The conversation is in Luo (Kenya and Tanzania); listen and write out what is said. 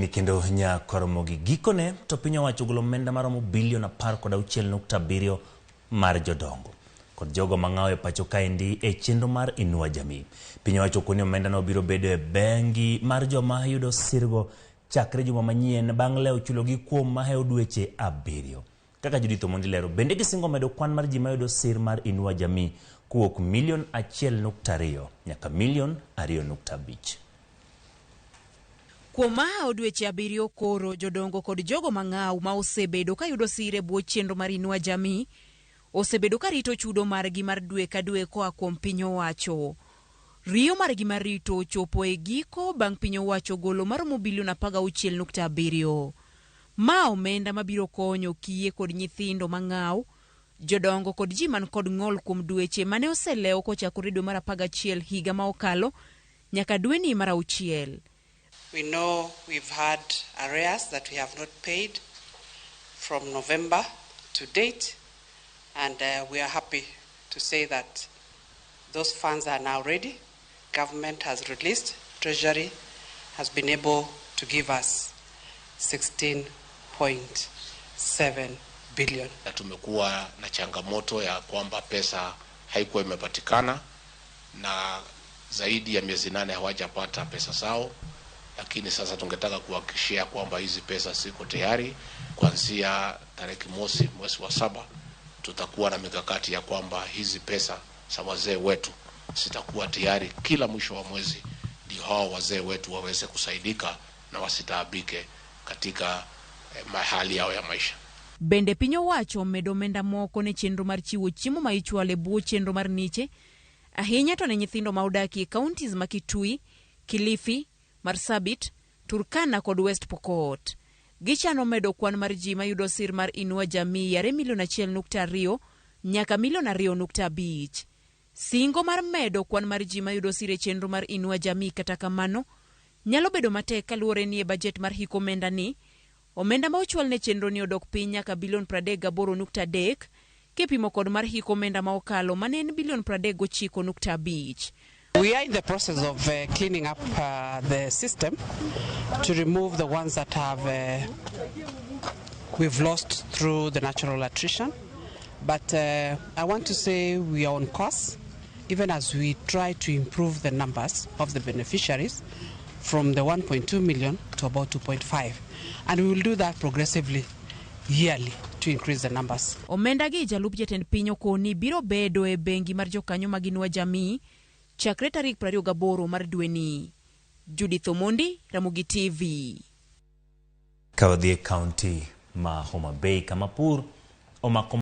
Okinyi kendo nyakoromogi gikone to piny owacho ogolo omenda maromo bilion 16.7 mar jodongo kod jogo mang'awo e pacho kaendi e chenro mar Inua Jamii. Piny owacho okoni omenda no biro bedo e bengi mar joma yudo sirgo chakre juma manyien bang' lewo chulogi kuom mahewo dweche 7. Kaka Judith Omondi lero, bende gisingo medo kwan mar ji mayudo sir mar Inua Jamii kowuok milion 1.2 nyaka milion 2.5. Kuom mahawo dweche 7 koro, jodongo kod jogo mang'aw ma osebedo ka yudo sir e bwo chenro mar Inua Jamii osebedo ka rito chudo margi mar dwe ka dwe koa kuom piny owacho. Riyo margi mar rito ochopo e giko bang' piny owacho golo maromo bilion 16.7. Ma omenda mabiro konyo kiye kod nyithindo mang'aw, jodongo kod ji man kod ng'ol kuom dweche mane oselewo kochakore dwe mar 11 higa ma okalo nyaka dweni mar 6. We know we've had arrears that we have not paid from November to date, and we are happy to say that those funds are now ready. Government has released, Treasury has been able to give us 16.7 billion. Na tumekuwa na changamoto ya kwamba pesa haikuwa imepatikana na zaidi ya miezi 8 hawajapata pesa zao, lakini sasa tungetaka kuhakikishia kwamba hizi pesa ziko tayari. Kuanzia tarehe mosi mwezi wa 7 tutakuwa na mikakati ya kwamba hizi pesa za wazee wetu zitakuwa tayari kila mwisho wa mwezi, ndio hao wazee wetu waweze kusaidika na wasitaabike katika mahali yao ya maisha. Bende piny owacho omedo omenda moko ne chenro mar chiwo chiemo ma ichwalo e bwo chenro mar niche, ahinya to ne nyithindo ma odak e counties ma Kitui, Kilifi, Marsabit, Turkana kod West Pokot. Gichano medo kwan mar ji mayudo sir mar Inua Jamii yare milion 1.2 nyaka milion 2.5. Singo mar medo kwan mar ji mayudo sir e chenro mar Inua Jamii kata kamano nyalo bedo matek kaluwore ni e bajet mar hik omenda ni, omenda ma ochwal ne chenro ni odok piny nyaka bilion 38.3 kipimo kod mar hik omenda ma okalo mane en bilion 39.5. We are in the process of cleaning up the system to remove the ones that we've lost through the natural attrition. But I want to say we are on course, even as we try to improve the numbers of the beneficiaries from the 1.2 million to about 2.5. And we will do that progressively yearly to increase the numbers. Omenda gi jalup jatend piny okoni biro bedo e bengi mar jokanyo mag Inua Jamii chakre tarik 28 mar dweni. Judith Omondi, Ramogi TV. Ka wadhi e kaunti ma Homa Bay kama pur omako